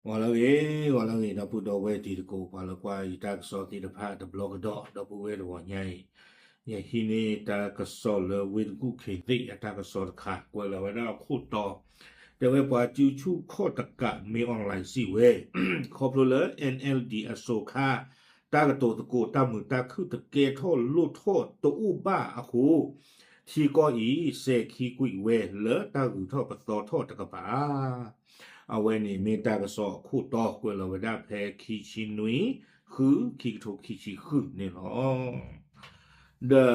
ဂီၤလၢအဂ့ၤ, ဂီၤလၢအဂ့ၤ ဒီပုၢ်ဒီဝဲၢ်တံၤသကိး ပှၤလၢကွၢ်ယတၢ်ကစီၣ်သ့ၣ်တဖၣ်တဘျီကဒီး ဒီပုၢ်ဝဲၢ်တဂီၤညါအံၤ, ယဟံးန့ၢ်တၢ်ကစီၣ်လၢဝ့ၢ်တကူၣ်ခ့သ့ၣ်အတၢ်ကစီၣ်တခါ ကွဲးလီၤဝဲဒၣ်အခိၣ်တီ, တဲဝဲပှၤစုဆူၣ်ခီၣ်တကး မင်းအောင်လှိုင် စံးဝဲ, ခီဖျိလၢ NLD အစိၤခါ တၢ်ကတိၤသကိးတၢ်မုာ်တၢ်ခုၣ်တကဲထီၣ်လိၣ်ထီၣ်တအိၣ်ဘၣ်အဃိ, ထံကီၢ်အံၤ စဲၤခံကွံာ်ဝဲလၢတၢ်ဂုၤထီၣ်ပသီထီၣ်တကပၤ အဝဲန့ၣ်မ့ၢ်တၢ်ကစီၣ်အခိၣ်တီ ကွဲးလီၤဝဲဒၣ်ဖဲခံဆံနွံ ဃု ခံကထိခံဆံဃုန့ၣ်လီၤ. ဒီး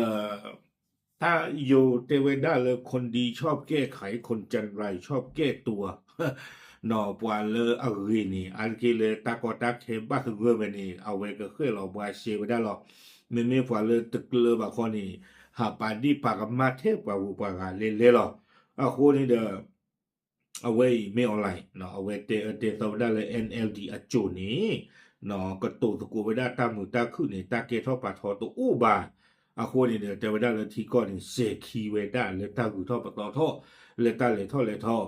တၢ်ယိၤတဲဝဲဒၣ်လၢ คนดีชอบแก้ไข คนจันไรชอบแก้ตัว ပှၤလၢအဂ့ၤန့ၣ် အါတက့ၢ်လၢတၢ်ကီတၢ်ခဲဘၣ်သဂၢၢ်ဝဲန့ၣ် အဝဲကဃဲၣ်လီၤပှၤရှဲဝဲဒၣ်လီၤ. မ့မ့ၢ်ပှၤလၢတကျၢၤဘၣ်ခီန့ၣ် ဟးပာ်ဒ့ၣ်ပာ်ကမၣ်ထဲပှၤဂုၤပှၤဂၤလဲၤလဲၤလီၤ. အဃိန့ၣ်ဒီး အဝဲအံၤ မင်းအောင်လှိုင် အဝဲတဲအၢတဲသီဝဲဒၣ်လၢ NLD အစိၤန့ၣ် ကတိၤသကိးဝဲဒၣ်တၢ်မုာ်တၢ်ခုၣ်န့ၣ် တၢ်ကဲထီၣ်ပာ်ထီတအိၣ်ဘၣ်. အဃိန့ၣ်ဒီး တဲဝဲဒၣ်လၢထံကီၢ်န့ၣ် စဲၤခံဝဲဒၣ်လၢတၢ်ဂုၤထီၣ်ပသီထီၣ် လၢတၢ်လဲၤထီၣ်လဲၤထီၣ်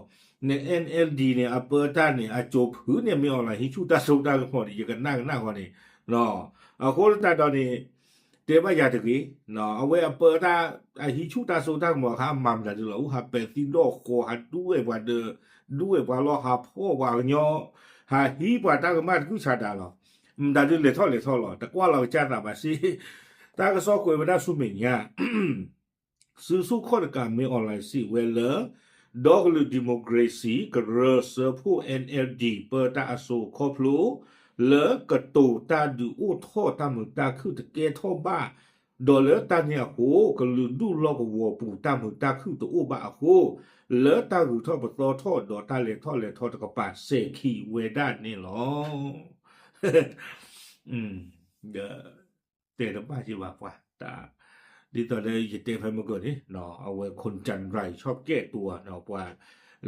န့ၣ် NLD န့ၣ် အပၢတၢ်န့ၣ် အစိၤဖုန့ၣ် မင်းအောင်လှိုင် ဟံးဆူၣ်တၢ်စိတၢ်ကမီၤန့ၣ် ယကနၣ်ကနၣ်ဃီန့ၣ် အဃိသတးဒီးန့ၣ် တဲဘၣ်ယၤတဂ့ၤ, အဝဲအပၢတၢ် အဟံးဆူၣ်တၢ်စိတၢ်ကမီၤအခါ အမၤမတၤဒုလီၤ, အူဟးပဲာ်သံဒီၣ်ဃီၤ ဟးဒူဝဲပှၤဒီး ဒူဝဲပှၤလီၢ် ဟးဖီၣ်ပှၤကညီ ဟးဟံးပှၤတၢ်ကမၣ်တကုၢ်ဆးဒးလီၤ. မတၤဒုလဲၤထီၣ်လဲၤထီၣ်လီၤ, တကွၢ်လီၤကစၢ်သးဘၣ်စ့ၢ်, တၢ်ကစီၣ်ကွဲးဝဲဒၣ်ဆူမဲာ်ညါ စုဆူၣ်ခီၣ်တကး မင်းအောင်လှိုင် စံးဝဲလၢ ဒီကလုာ် democracy ကရၢစၢဖှိၣ် NLD ပၢတၢ်အစိၤခီဖျိ လၢကတိၤတၢ်ဒုးအိၣ်ထီၣ်တၢ်မုာ်တၢ်ခုၣ်တကဲထီၣ်ဘၣ်, ဒီးလၢတၢ်န့ၣ်အဃိ ကလုာ်ဒူၣ်လီၢ်ကဝီၤပူၤတၢ်မုာ်တၢ်ခုၣ်တအိၣ်ဘၣ်အဃိ လၢတၢ်ဂုၤထီၣ်ပသီထီၣ်ဒီးတၢ်လဲၤထီၣ်လဲၤထီၣ်တကပၤ စဲၤခံဝဲဒၣ်န့ၣ်လီၤ. ဒီး တဲတဘၣ်က့ၤဘၣ်ပှၤ, တၢ် ဒ်သိးလၢယတဲဖဲမုၢ်ကၢၢ်န့ၣ် အဝဲ คนจันไร ชอบแก้ตัว ပှၤ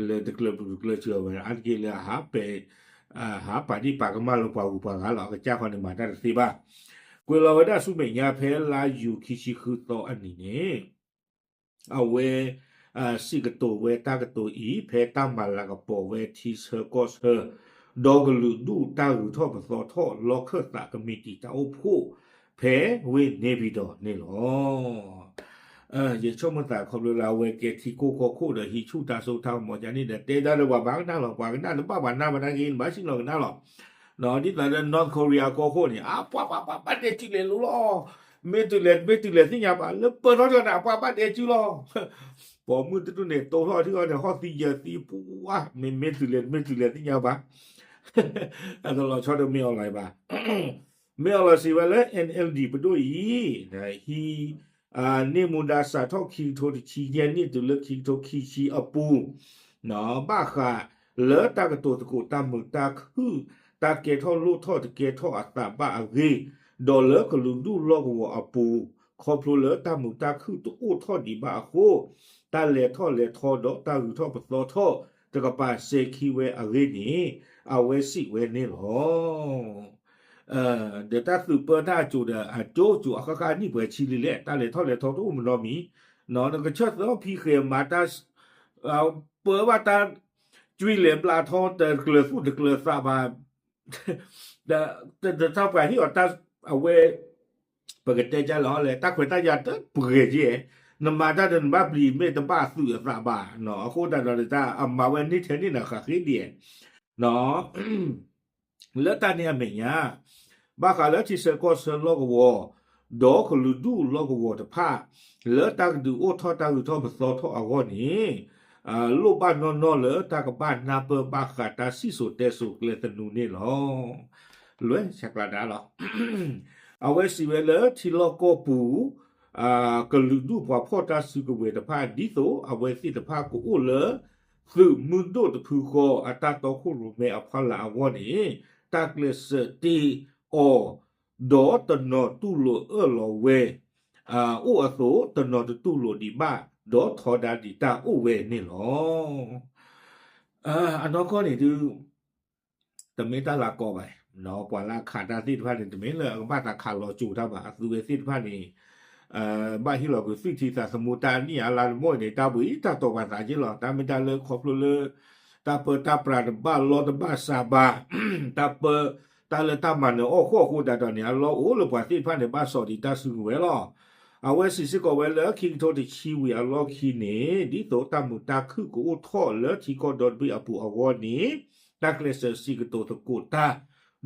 လၢတကျၢၤပူၤတကျၢၤစၢၤဝဲ အါတက့ၢ်လၢအဟးပဲာ် ဟးပာ်ဒ့ၣ်ပာ်ကမၣ်လၢပှၤဂုၤပှၤဂၤလီၤ. အကစၢ်ဃီန့ၣ် မၤတၢ်တသ့ဘၣ်. ကွဲးလီၤဝဲဒၣ်ဆူမဲာ်ညါဖဲလါယူၤခံဆံဃုသီအနံၤန့ၣ် အဝဲ စံးကတိၤဝဲတၢ်ကတိၤအံၤ ဖဲတၢ်မၤလၤကပီၤဝဲထံဆၢကီၢ်ဆၢ ဒီကလုာ်ဒူၣ်တၢ်ဂုၤထီၣ်ပသီထီၣ်လီၢ်ခၢၣ်သးကမံးတံာ်တၢ်အိၣ်ဖှိၣ် ဖဲဝ့ၢ်န့ၣ်ပံၤဒီးန့ၣ်လီၤ. ယဆိကမိၣ်သးခီဖျိလၢအဝဲကဲထံကီၢ်ကီၢ်ခိၣ်ဒီးဟံးဆူၣ်တၢ်စိတၢ်ကမီၤယါန့ၣ်ဒီး တဲဒၣ်လၢပှၤဘၣ်ကနၣ်လီၤ, ပှၤကနၣ်တဘၣ်ပှၤနၢ်ဘၣ်နာ်က့ နဘၣ်စံၣ်လီၤကနၣ်လီၤ. ဒ်သိးလၢ North Korea ကီၢ်ခိၣ်န့ၣ် အပှၤပှၤပှၤဘၣ်ဒဲးစုလဲၤလိၤလီၤ. မ့ၢ်တုၤလဲၤ မ့ၢ်တုၤလဲၤသ့ၣ်ညါဘၣ် လၢပၢၤထီၣ်ထီၣ်န့ၣ် အပှၤဘၣ်ဒဲးစုလီၤ. ပိာ်မုၣ်တဒူၣ်န့ၣ် တိထီၣ်ထံအီၤန့ၣ် ဟီၣ်သံယၢၤသံပှၤ မ့မ့ၢ်တုၤလဲၤ မ့ၢ်တုၤလဲၤသ့ၣ်ညါဘၣ်. အတလီၤဆီဒီးမ့ၢ်အီၤလီၤဘၣ်. မ့ၢ်အီၤလီၤစံးဝဲလၢ NLD ပဒိၣ်အံၤ ဟံး န့ၢ်မူဒါစးထီၣ်ခံကထိတဆံယဲၢ်နံၣ် တုၤလၢခံကထိခံဆံအပူၤ ဘၣ်ဃးလၢတၢ်ကတိၤသကိးတၢ်မုာ်တၢ်ခုၣ် တၢ်ကဲထီၣ်လိၣ်ထီၣ်တကဲထီၣ်အသးဘၣ်အဂ့ၢ်, ဒီးလၢကလုာ်ဒူၣ်လီၢ်ကဝီၤအပူၤ ခီဖျိလၢတၢ်မုာ်တၢ်ခုၣ်တအိၣ်ထီၣ်ဒံးဘၣ်အဃိ, တၢ်လဲၤထီၣ်လဲၤထီဒီးတၢ်ဂုၤထီၣ်ပသီထီၣ် တကပၤစဲၤခံဝဲအဂ့ၢ်န့ၣ် အဝဲစံးဝဲန့ၣ်လီၤ. ဒီးတၢ်သုးပၢတၢ်အစိၤဒီး အစိၤစိၤအဃၣ်ဃၣ်နံၣ်ပှဲၤဆံလံလဲၣ်, တၢ်လဲၤထီၣ်လဲၤထီတအိၣ်မနီၤမံၤ, နကဆၢသၢဖံဃဲၤမၤတၢ် ပၢဘၣ်တၢ် ကွံလဲၤဘျးထီ တကျၢၤသူၣ်တကျၢၤသးဘၣ်, တၢ်ပှၤဟ့ၣ်အီၤတၢ် အဝဲ ပကတဲဒ်လဲၣ်လဲၣ် တၢ်ခွဲးတၢ်ယာ်တပှဲၤက့, နမၤတၢ်ဒီးနဘၣ်ပျံၤမ့ၢ်တဘၣ်သုးအသးဘၣ်, အဃိသတးဒီးတၢ်အမၤဝဲန့ၢ်ထဲန့ၣ်နၤဃးဃ့ဒ် လၢတၢ်န့ၣ်အမဲာ်ညါ, ဘၣ်ဃးလၢထံဆၢကီၢ်ဆၢလီၢ်ကဝီၤ, ဒီးကလုာ်ဒူၣ်လီၢ်ကဝီၤတဖၣ်, လၢတၢ်ကဒုးအိၣ်ထီၣ်တၢ်ဂုၤထီၣ်ပသီထီၣ်အဂီၢ်န့ၣ်, လိၣ်ဘၣ်နီၢ်နီၢ်လၢတၢ်ကဘၣ်နၢ်ပၢၢ်ဘၣ်ဃးတၢ်စံၣ်စိၤတဲစိၤကျဲသနူန့ၣ်လီၤ. လွဲၢ်ဆဲးကျါဒါလီၤ. အဝဲစံးဝဲလၢထံလီၢ်ကီၢ်ပူၤ ကလုာ်ဒူၣ်ပှၤဖီၣ်တၢ်စုကဝဲၤတဖၣ် ဒ်သိးအဝဲသ့ၣ်တဖၣ်ကအိၣ်လၢ သုးမုၢ်ဒိၣ်တဖုဃီအတၢ်တီခိၣ်ရိၣ်မဲအဖီလာ်အဂီၢ်န့ၣ်, တၢ်ကျဲးစၢးတ့အီၤ, ဒီးတနီၤတူၢ်လိာ်အၢၣ်လီၤဝဲ အိၣ်အသိး တနီၤတတူၢ်လိာ်ဒံးဘၣ်, ဒီးထီဒါဒံးတၢ်အိၣ်ဝဲန့ၣ်လီၤ. အနီၢ်ကီၢ်န့ၣ်ဒုး တမ့ၢ်တၢ်လၤကီဘၣ်, ပှၤလၢအခးတၢ်သ့ၣ်တဖၣ်န့ၣ် တမ့ၢ်လၢအကဘၣ်သးခးလီၤစိၤတၢ်ဘၣ်, အသုဝဲသ့ၣ်တဖၣ်န့ၣ် ဘၣ်ဟ့ၣ်လီၤကွံာ်သွံၣ်ထံသးသမူတၢ်နံၣ်အါလါတဘျီန့ၣ် တၢ်ဘှံးတၢ်တီၤပှၤသးက့လီၤ. တၢ်မ့ၢ်တၢ်လၢခီဖျိလၢ တၢ်ပၢတၢ်ပြးတဘၣ်လီတဘၣ်စးဘၣ်, တၢ်ပၢ တၢ်လၢတၢ်မၤနၢၤအီၣ်ဃီၣ်အဃိသတးဒီးန့ၣ် အလီၢ်အိၣ်လၢပှၤသ့ၣ်တဖၣ်န့ၣ် ဘၣ်စိာ်ဒံးတၢ်စုကဝဲၤလီၤ. အဝဲစံးစ့ၢ်ကီးဝဲလၢခံကထိတဆံဝံၤအလီၢ်ခံန့ၣ် ဒ်သိးတၢ်မုာ်တၢ်ခုၣ်ကအိၣ်ထီၣ်လၢထံကီၢ်ဒီတဘ့ၣ်အပူၤအဂီၢ်န့ၣ် တၢ်ကျဲးစၢးစံးကတိၤသကိးတၢ်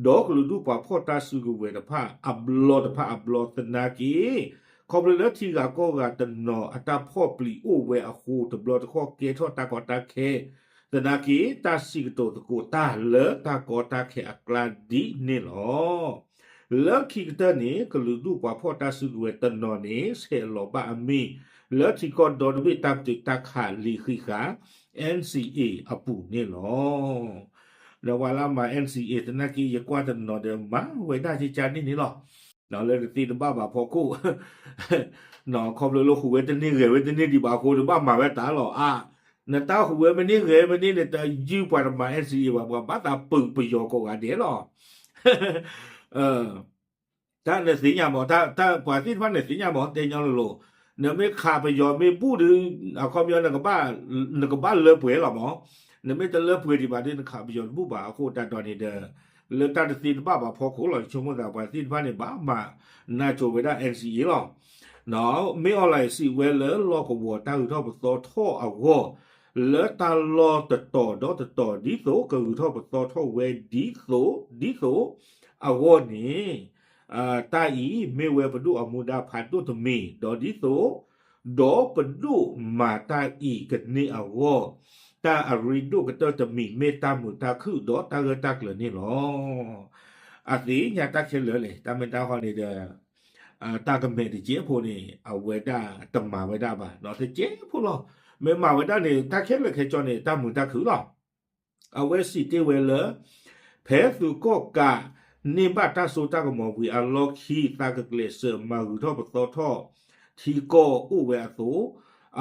ဒီးကလုာ်ဒူၣ်ပှၤဖီၣ်တၢ်စုကဝဲၤတဖၣ်အဘျီတဖၣ်အဘျီသနာ်က့ ခီဖျိလၢထံဂၤကီၢ်ဂၤတနီၤအတၢ်ဖီၣ်ပျံၤအိၣ်ဝဲအဃိ တဘျီတခီၣ်ကဲထီၣ်တၢ်ကီတၢ်ခဲ သနာ်က့ တၢ်စံးကတိၤသကိးတၢ်လၢတၢ်ကီတၢ်ခဲအကျါဒ်န့ၣ်လီၤ. လၢခံကတၢၢ်န့ၣ် ကလုာ်ဒူၣ်ပှၤဖီၣ်တၢ်စုကဝဲၤတနီၤန့ၣ် ဆဲးလီၤဘၣ်အမ့ၢ် လၢထံကီၢ်ဒီတဘ့ၣ်တၢ်ပတုာ်တၢ်ခးလံာ်ဃံးဃာ် NCA အပူၤန့ၣ်လီၤ. ဒီးပှၤလၢအမၤ NCA သနာ်က့ ယကွၢ်တနီၤဒီး မၤဝဲဒၣ်ကကန့ၣ်န့ၣ်လီၤ. လၢတသ့တဘၣ်ဘၣ်ဖီခိၣ် ခီဖျိလၢဟူးဝဲတန့ၢ်ဂဲၤဝဲတန့ၢ်ဒံးဘၣ်အဃိ တဘၣ်မၤဝဲတၢ်လီၤ. အါ နတၢ်ဟူးဝဲမ့ၢ်န့ၢ်ဂဲၤမ့ၢ်န့ၣ် နတယုၢ်ပှၤတမၤ NCA ဘၣ် ပှၤဘၣ်သးပၢၤပယီၤကိးဂၤဒဲးလီၤ. တၢ်နသ့ၣ်ညါမး တၢ်ပှၤသ့ၣ်တဖၣ်န့ၣ်သ့ၣ်ညါမး တဲညီလိၤလိၤ, နမ့ၢ်ခးပယီၤမ့ၢ်ဘူၣ်ဒီး အခီပညီ နကဘၣ်လၢပှဲၤလီၤမး, နမ့ၢ်တလၢပှဲၤဒံးဘၣ်ဒီး နခးပယီၤတဘူၣ်ဘၣ်အဃိ တၢ်ဒိးန့ၣ်ဒီး လၢတၢ်တသ့တဘၣ်ဘၣ်ဖီခိၣ်လီၤ. ယဆိကမိၣ်သးပှၤသ့ၣ်တဖၣ်န့ၣ် ဘၣ်မၤနၢ်ကိၤဝဲဒၣ် NCA လီၤ. မ့ၢ်အီၤလၢစံးဝဲလၢလီၢ်ကဝီၤတၢ်ဂုၤထီၣ်ပသီထီၣ်အဂီၢ် လၢတၢ်လီၢ်တတီၤဒီးတတီၤ ဒ်သိးကဂုၤထီၣ်ပသီထီၣ်ဝဲဒ်သိး ဒ်သိးအဂီၢ်န့ၣ် တၢ်အံၤမ့ၢ်ဝဲပဒိၣ်အမူဒါဖးဒိၣ်တမံၤ ဒီးဒ်သိး ဒီးပဒိၣ်မၤတၢ်အံၤကန့ၢ်အဂီၢ် တၢ်အရ့ဒိၣ်ကတၢၢ်တမံၤ မ့ၢ်တၢ်မုာ်တၢ်ခုၣ်ဒီးတၢ်ဂၢၢ်တၢ်ကျၢၤန့ၣ်လီၤ. အသ့ၣ်ညါတၢ်ခဲလၢာ်လဲၣ် တၢ်မ့ၢ်တၢ်ဃီန့ၣ်ဒီး တၢ်ကမဲာ်တကဲးဖိန့ၣ် အဝဲဒၣ်တမၤဝဲဒၣ်ဘၣ် တကဲးဖိလီၤ. မ့ၢ်မၤဝဲဒၣ်န့ၣ် တၢ်ခဲလၢာ်ခဲဆ့န့ၣ် တၢ်မုာ်တၢ်ခုၣ်လီၤ. အဝဲစံးတ့ၢ်ဝဲလၢ ဖဲသုးကီၣ်ကးန့ၢ်ဘၣ်တၢ်စိတၢ်ကမီၤဝံၤအလီၢ်ခံ သးကကျဲးစၢးမၤဂုၤထီၣ်ပသီထီၣ် ထံကီၢ်အိၣ်ဝဲအသိး,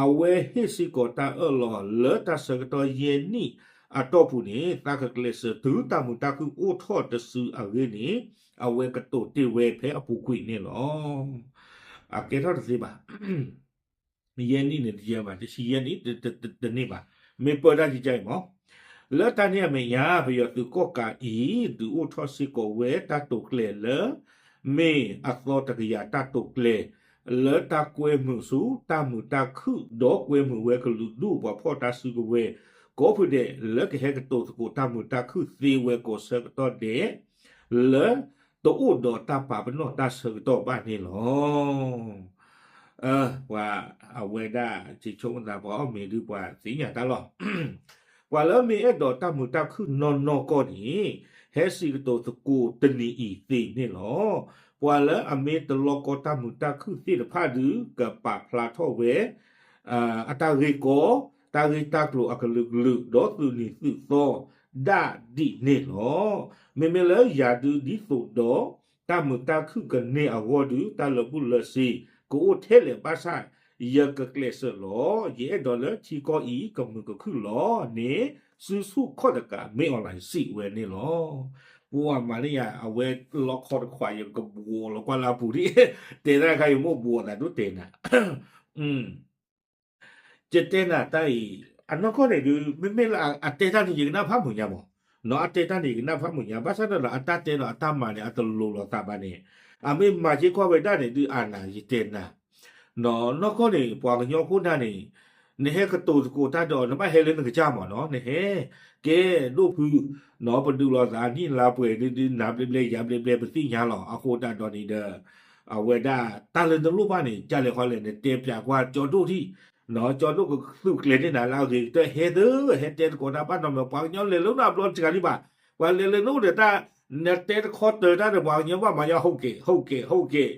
အဝဲဟ့ၣ်စ့ၢ်ကီးတၢ်အၢၣ်လီၤလၢတၢ်ဆၢကတီၢ်ယဲၢ်နံၣ်အတီၢ်ပူၤန့ၣ် သးကကျဲးစၢးတုၤတၢ်မုာ်တၢ်ခုၣ်အိၣ်ထီၣ်တစုအဂ့ၢ်န့ၣ် အဝဲကတိၤတ့ၢ်ဝဲဖဲအပူၤကွံာ်န့ၣ်လီၤ. အကဲထီၣ်တသ့ဘၣ် ယဲၢ်နံၣ်န့ၣ်တယဲၢ်ဘၣ် တဆံယဲၢ်နံၣ် တန့ၢ်ဘၣ်. မ့ၢ်ပၢတၢ်ကကါအံၤမး လၢတၢ်န့ၣ်အမဲာ်ညါ ပယီၤသုးကီၣ်ကးအံၤ ဒုးအိၣ်ထီၣ်စ့ၢ်ကီးဝဲတၢ်တိာ်ကျဲၤလၢ မ့ၢ်အသီတကယၤတၢ်တိာ်ကျဲၤ လၢတၢ်ကွဲမုာ်ဆူတၢ်မုာ်တၢ်ခုၣ် ဒီးကွဲမုာ်ဝဲကလုာ်ဒူၣ်ပှၤဖီၣ်တၢ်စုကဝဲၤ ကိးဖုဒဲး လၢကဟဲကတိၤသကိးတၢ်မုာ်တၢ်ခုၣ်သ့ဝဲကိးဆၢကတီၢ်ဒဲး လၢတအိၣ်ဒီးတၢ်ပာ်ပနီၣ်တၢ်ဆၢကတီၢ်ဘၣ်န့ၣ်လီၤ. ပှၤအဝဲဒၣ် ကဆိကမိၣ်သး ပှၤအီၣ်မ့ၤဒုးပှၤသ့ၣ်ညါတၢ်လီၤ. ပှၤလၢမ့ၢ်အဲၣ်ဒိးတၢ်မုာ်တၢ်ခုၣ်နီၢ်နီၢ်ကီၢ်န့ၣ် ဟဲစံးကတိၤသကိးတနံၤအံၤသ့န့ၣ်လီၤ. ပှၤလၢအမ့ၢ်တလီကီတၢ်မုာ်တၢ်ခုၣ်သ့ၣ်တဖၣ်ဒုး ကပာ်ဖျါထီၣ်ဝဲ အတၢ်ဂ့ၢ်ကီ တၢ်ဂ့ၢ်တၢ်ကျိၤအကလုာ်ကလုာ် ဒီးသုးနံၤသုးသီ ဒၣ်ဒ်န့ၣ်လီၤ. မ့မ့ၢ်လၢယၤဒုးဒ်သိးဒီး တၢ်မုာ်တၢ်ခုၣ်ကန့ၢ်အဂီၢ်ဒုး တၢ်လၢာ်ဘူၣ်လၢာ်စ့ၤ ကအိၣ်ထဲလဲၣ်ဘၣ်ဆၣ် ယကကျဲးစၢးလီၤ. ယအဲၣ်ဒိးလၢထံကီၢ်အံၤ ကမုာ်ကခုၣ်လီၤန့ၣ် စုဆူၣ်ခီၣ်တကး မ့ၢ်အီၤလၢစံးဝဲန့ၣ်လီၤ. ပှၤမၤန့ၢ်ယၤ အဝဲလီခီတခွး ယကဘှီးလီၤကွၢ်လၢအပူၤဒ် တဲတၢ်ခါ ယမိၢ်ဘှီးသးဒိၣ်တဲနၤ ယတဲနၤတၢ်အံၤ အနီၢ်ကီၢ်န့ၣ်ဒုး မ့မ့ၢ်လၢအတဲတၢ်န့ၣ် ယကနၣ်ဖးမုာ်ညါမး, နီၢ်အတဲတၢ်န့ၣ် ယကနၣ်ဖးမုာ်ညါ ဘၣ်ဆၣ်ဒီး အတၢ်တဲဒီးအတၢ်မၤန့ၣ် အတလိၤလိာ်သးဘၣ်န့ၣ်, အမ့ၢ်မၤက့ၤကွၢ်ဝဲဒၣ်န့ၣ်ဒုး အါနၤ ယတဲနၤ, နီၢ်နီၢ်ကီၢ်န့ၣ် ပှၤကညီခိၣ်နၢ်န့ၣ် နဟဲကတိၤသကိးတၢ်ဒီး နဘၣ်ဟဲလၢနကစၢ်မးနီၤ, နဟဲ ကဲဒိၣ်ဖု နီၢ်ပဒုးလိာ်သးနံၣ်လါပှဲၤဒုးဒုး နၤဘျဲဘျဲ ယၤဘျဲဘျဲ ပသ့ၣ်ညါလီၤ. အဃိတၢ်ဒီးန့ၣ်ဒီး အဝဲဒၣ် တၢ်လၢနလိၣ်ဘၣ်န့ၣ် ကလဲၤဃီလဲၣ် နတဲပၠးကွၢ်ကၠီဒိၣ်ထံၣ်, ကၠီဒိၣ်ကသုးကျဲၤန့ၢ်နၤလၢအဂ့ၤကတၢၢ် ဟဲသၢ ဟဲတဲသကိးတၢ်ဘၣ်နီတမံၤ ပှၤကညီလဲၤလၢနအိၣ်ဒီးတၢ်တဂၤလံဘၣ်, ပှၤလဲၤလၢနအိၣ်ဒီးတၢ် နတဲတခီတၢၤတၢ်ဒီး ပှၤကညီဘၣ်မၤညီ ဟုတ်ကဲ့ ဟုတ်ကဲ့ ဟုတ်ကဲ့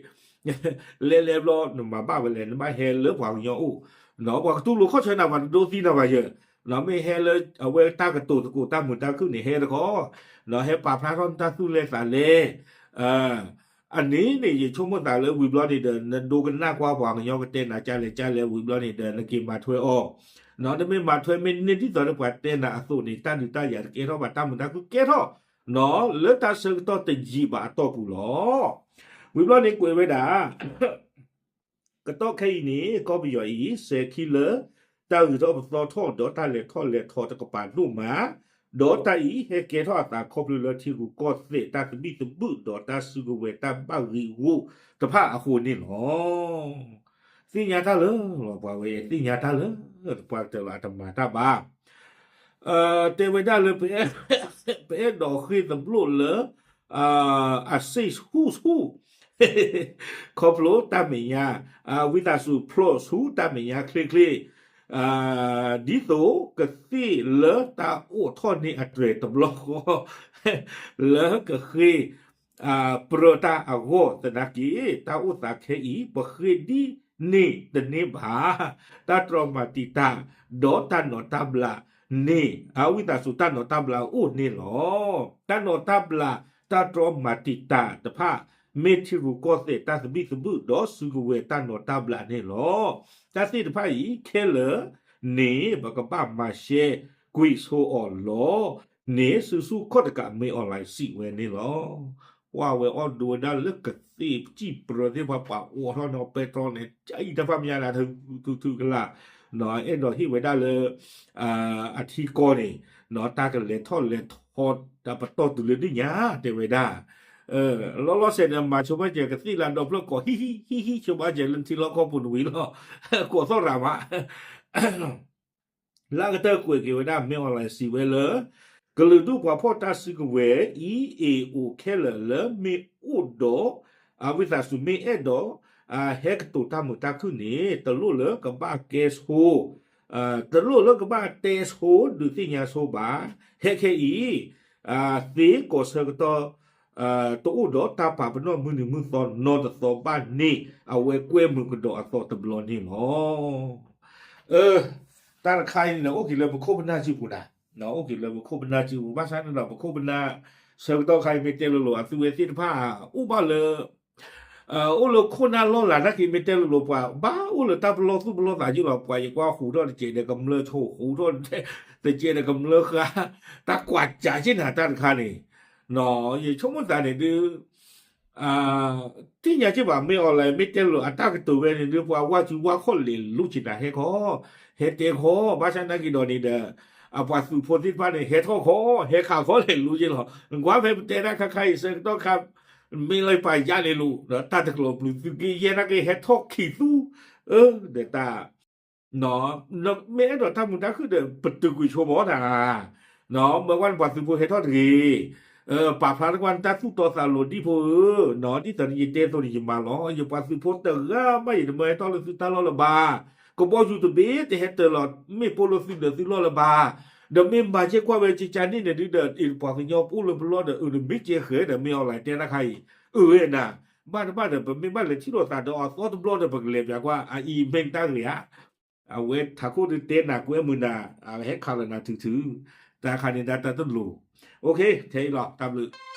လဲၤလဲၤဘျီ နမၤဘၣ်ဝဲလဲၣ် နဘၣ်ဟဲလၢပှၤကညီအိၣ်, ပှၤကတူၢ်လိာ်ခီၣ်ဆၢနၤ ပှၤတဒိသံနၤဘၣ်ယဲၢ်, မ့ၢ်ဟဲလၢအဝဲတၢ်ကတိၤသကိးတၢ်မုာ်တၢ်ခုၣ်န့ၣ် ဟဲတခီ, ဟဲပာ်ဖျါထီၣ်နတၢ်သူၣ်လဲၤသးလဲၤ အန့ၣ်န့ၣ် ယဆိကမိၣ်သးလၢဝံၤဘျီန့ၣ်ဒီး နဒိကနၣ်ကွၢ်ပှၤကညီကတဲနၤကလဲၣ်ကလဲၣ် ဝံၤဘျီန့ၣ်ဒီး နက့ၤမၤထွဲအီၤ, နမ့ၢ်မၤထွဲမ့ၢ်န့ၢ်ဒ်သိးဒီးပှၤတဲနၤအသိးန့ၣ် တၢ်ဒုးတၢ်ယၤတကဲထီၣ်ဘၣ် တၢ်မုာ်တၢ်ခုၣ်ကဲထီၣ်, လၢတၢ်ဆၢကတီၢ်တယံာ်ဘၣ်အတီၢ်ပူၤလီၤ. ဝံၤဘျီန့ၣ်ကွဲးဝဲဒၣ် ကတီၢ်ခဲအံၤန့ၣ် ကီၢ်ပယီၤအံၤ စဲၤခံလၢ တၢ်ဂုၤထီၣ်ပသီထီၣ် ဒီးတၢ်လဲၤထီၣ်လဲၤထီတကပၤဒိၣ်မး, ဒီးတၢ်အံၤဟဲကဲထီၣ်အသးခီဖျိလၢထံရူၢ်ကီၢ်သဲး တၢ်သဘံၣ်သဘုၣ်ဒီးတၢ်စုကဝဲၤတၢ်ဘၣ်ဂ့ၤဂီၢ်တဖၣ်အဃိန့ၣ်လီၤ. သ့ၣ်ညါတၢ်လၢ ပှၤဝဲသ့ၣ်ညါတၢ်လၢ ပှၤကတၢၢ်လီၤအတမၤတၢ်ဘၣ် တဲဝဲဒၣ်လၢ ပအဲၣ်ဒိးဃ့ၢ်သဘျိၣ်လၢ အစ့ၣ်ဆူၣ်ဆူၣ် ခီဖျိတၢ်မဲာ်ညါ ဝံသးစူၤဖျိးဆူတၢ်မဲာ်ညါချ့ချ့ ဒ်သိးကသ့ၣ်လၢတၢ်အိၣ်ထီၣ်န့ၢ်အတြဲၤတဘျီဃီ လၢကဃ့ၢ် ပြၢတၢ်အဂီၢ် သနာ်က့ တၢ်အိၣ်သးခဲအံၤ ပဃ့ၢ်ဒ်န့ၣ်တန့ၢ်ဘၣ်. တၢ်တြီမၤတံာ်တာ် ဒီးတၢ်နိးတၢ်ဘျးန့ၣ် အဝံသးစူၤတၢ်နိးတၢ်ဘျးအိၣ်န့ၣ်လီၤ. တၢ်နိးတၢ်ဘျး တၢ်တြီမၤတံာ်တာ်တဖၣ် မ့ၢ်ထံရူၢ်ကီၢ်သဲးတၢ်သဘံၣ်သဘုၣ် ဒီးစုကဝဲၤတၢ်နိးတၢ်ဘျးန့ၣ်လီၤ. တၢ်သ့ၣ်တဖၣ်အံၤ ခဲလၢာ်န့ၣ် ပကဘၣ်မၤရှဲကွံာ်ဆိအီၤလီၤန့ၣ် ဆူၣ်ဆူၣ်ခီၣ်တကး မင်းအောင်လှိုင် စံးဝဲန့ၣ်လီၤ. ပှၤဝဲအီၣ်ဒိဝဲဒၣ်လၢကသ့ၣ်စံၣ်ပြၢသ့ၣ်တဖၣ် ပှၤအိးထီၣ်န့ၣ် ပဲတြီန့ၣ် ကအံၤတၢ်ဖးမညါဒၣ် ထုထုကလး အဲၣ်ဒိးဟ့ၣ်ဝဲဒၣ်လၢ အထံကီၢ်န့ၣ် တၢ်ကလဲၤထီၣ်လဲၤထီ တၢ်ပတီၢ်တုၤလၢဒ်ညါ တဲဝဲဒၣ် လီၤလီၤဆဲးန့ၣ် မၤဆိဘၣ်ကဲကသ့ၣ်လၢဒီဖျၢၣ်ကိး ဟံၣ်ဟံၣ်ဟံၣ်ဟံၣ် ဆိဘၣ်ကဲလၢထံလီၢ်ကီၢ်ပူၤနဝံၤလီၤ ကိးသီၣ်ရၤမး လၢအကတၢၢ်ကွဲးက့ၤဝဲဒၣ် မင်းအောင်လှိုင် စံးဝဲလၢ ကလုာ်ဒူၣ်ပှၤဖီၣ်တၢ်စုကဝဲၤ အံၤ အ့ၣ်အိၣ်ခဲလၢာ်လၢမ့ၢ်အိၣ်ဒီး အဝံသးစူၤမ့ၢ်အဲၣ်ဒိး ဟဲကတိၤတၢ်မုာ်တၢ်ခုၣ်န့ၣ် တလိၣ်လၢကဘၣ်ကဲဆိ တလိၣ်လၢကဘၣ်တဲဆိ ဒုးသ့ၣ်ညါဆိဘၣ်. ဟဲခဲအံၤ သ့ကိးဆၢကတီၢ် တအိၣ်ဒီးတၢ်ပာ်ပနီၣ်မုၢ်နံၤမုၢ်သီနီတသီဘၣ်န့ၣ် အဝဲကွဲမုာ်ကဒီးအသီတဘျီန့ၣ်လီၤ. တၢ်တခါအံၤန့ၣ် အိၣ်က့ၤလၢပခိၣ်ပနၢ်စုပူၤနၤ, အိၣ်က့ၤလၢပခိၣ်ပနၢ်စုပူၤ ဘၣ်ဆၣ်န့ၣ်ဒီး ပခိၣ်ပနၢ် ဆၢကတီၢ်ခါအံၤမ့ၢ်တဲလိၤလိၤ အသုဝဲသ့ၣ်တဖၣ် အိၣ်ဘၣ်လၢ အိၣ်လၢခိၣ်နၢ်လီၢ်လၤ နာ်က့မ့ၢ်တဲလိၤလိၤ ပှၤဘၣ်အိၣ်လၢတၢ်ပလီၢ်သူၣ်ပလီၢ်သးယုၢ်လီၤ ပှၤယကွၢ်ဟူးထီၣ်တစဲးဒီးကမျၢၢ်ဆိ ဟူးထီၣ်တစဲးဒီးကမျၢၢ်ဃါ တၢ်ကွၢ်စးက့နၤတၢ်တခါန့ၣ် ယဆိကမိၣ်သးန့ၣ်ဒုး သ့ၣ်ညါက့ဘၣ် မ့ၢ်အီၤလဲၣ် မ့ၢ်တဲလိၤ အတၢ်ကတိၤဝဲန့ၣ်ဒုး ပှၤဝါစုဝါခီၣ်လဲၤလူၤက့နၤ ဟဲခီ ဟဲတဲခီ ဘၣ်ဆၣ်နာ်က့ဒီးန့ၣ်ဒီး အပှၤသုးဖိသ့ၣ်တဖၣ်န့ၣ် ဟဲထီၣ်ခီ ဟဲခးခီလဲၤလူၤက့လီၤ. ကွၢ်ဖဲပတဲတၢ်ခါခါအံၤ ဆၢကတီၢ်ခါ မ့ၢ်လၢပှၤယါလဲၤလိၤ တၢ်တကျိၤပျုၤသုးက့ယဲၢ်နာ်က့ ဟဲထီၣ်ခံသူ ဒီးတၢ် မ့ၢ်အဲၣ်ဒိးတၢ်မုာ်တၢ်ခုၣ်ဒီး ပတုာ်ကွံာ်ဆိမီၤတၢ် မ့ၢ်ကွၢ်န့ၣ်ပှၤသုးဖိဟဲထီၣ်တဂ့ၤ ပာ်ဖျါတကွၢ်န့ၣ်တၢ်သူၣ်တီသးလိၤဒံၣ်ဖိဧၢ, ဒ်သိးယတဲအသိးန့ၣ် ယမၤလီၤ ယပှၤသုးဖိတဂၤမး ယတမၢဟဲထီၣ်လၢသုတၢ်လီၢ်လၢၤဘၣ်. ကဘီယူၤတဘ့ၣ်တဟဲတၢၤလီၤ မ့ၣ်ပိၢ်လၢသုဒၢးသုလီၢ်လၢၤဘၣ်. ဒီးမ့ၢ်မၤကဲကွၢ်ဝဲကကန့ၣ်န့ၣ်ဒုဒီး အံၤပှၤကညီပအိၣ်လၢပလီၢ်ဒီး အုးတမ့ၢ်ကဲဃဲၤဒီး မ့ၢ်အီၤလဲၣ်တဲတၢ်ခါအံၤ အုးဝဲနၤ ဘၣ်တဘၣ်ဒီး ပမ့ၢ်ဘၣ်လဲၤထံၣ်လိာ်သးဒီးအသီတဘျီဒီး ပကလဲၤပၠးကွၢ် အအံၤမ့ၢ်တၢ်ဂ့ၤဧါ. အဝဲထးခိၣ်ဒုတဲနၤကွဲမုာ်နၤ ဟဲခးလီၤနၤထုထု တၢ်ခါန့ၣ်ဒၣ်တၢ်တလိၤ ထဲအံၤလီၤ တၢ်ဘျုး